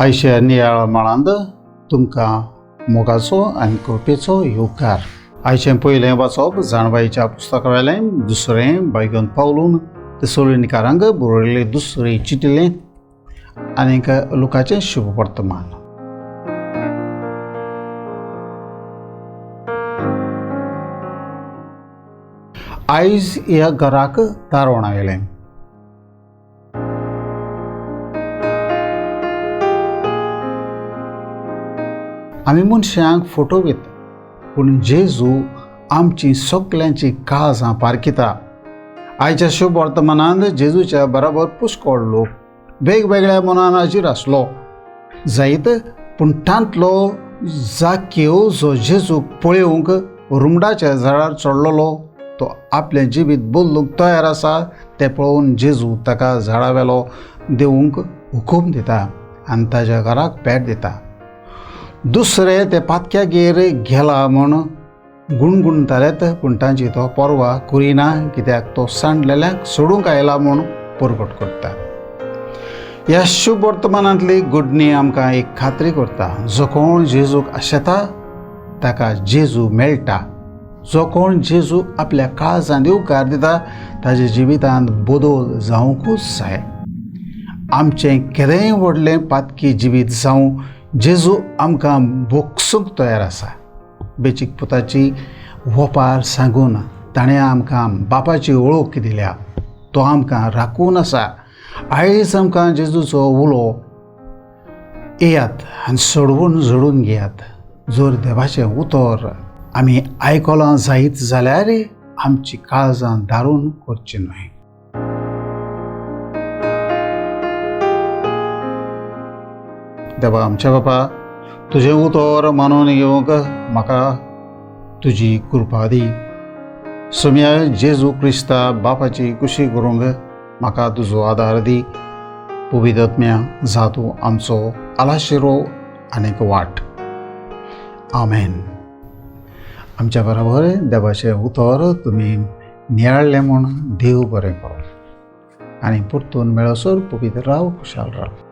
आयच्या नियाळ माळांत तुमकां मोगाचो आनी कृपेचो येवकार. आयचें पयलें वाचप जाणवायच्या पुस्तका वेलें, दुसरें बायगन पावलून तेसोलिनीकारांक बरयल्लें दुसरें चिटिलें आनीक लुकाचें शुभ वर्तमान. आयज ह्या घराक तारोण आयलें. आमी मनशांक फोटो घेता, पूण जेजू आमची सगल्यांची काळजां पारखिता. आयच्या शुभ वर्तमानांत जेजूच्या बराबर पुष्कळ लोक वेगवेगळ्या मनान हाजीर आसलो जायत, पूण तांतलो जाक्यो जो जेजूक पळोवंक रुमडाच्या झाडार चडलेलो तो आपलें जिवीत बदलूंक तयार आसा तें पळोवन जेजू ताका झाडा वेलो देवूंक हुकूम दिता आनी ताज्या घराक भेट दिता. दुसरे ते पातक्यागेर गेला म्हूण गुणगुणतालेत, पूण तांची तो पर्वा करिना, कित्याक तो सांडलेल्याक सोडूंक आयला म्हूण परगट करता. ह्या शुभ वर्तमानांतली घडणी आमकां एक खात्री करता, जो कोण जेजूक आशेता ताका जेजू मेळटा. जो कोण जेजू आपल्या काळजांत येवकार दिता ताज्या जिवितांत बदल जावंकूच जाय. आमचें केदेंय व्हडलें पातकी जिवीत जावं, जेजू आमकां भोगसूंक तयार आसा. बेचीक पुताची वपार सांगून ताणें आमकां बापाची वळख दिल्या. तो आमकां राखून आसा. आयज आमकां जेजूचो उलो येयात आनी सोडवून जोडून घेयात. जर देवाचें उतर आमी आयकलां जायत जाल्यार आमची काळजां दारून करची न्हय. देवा आमच्या बापा, तुजें उतर मानून घेवंक म्हाका तुजी कृपा दी. सोम्या जेजू क्रिस्ता बापाची कुशी करूंक म्हाका तुजो आदार दी. पवित्र जा तूं आमचो आलाशिरो आनीक वाट. आमेन. आमच्या बराबर देवाचें उतर तुमी नियाळ्ळें म्हूण देव बरें करूं आनी परतून मेळसर पवित्र राव, खुशाल राव.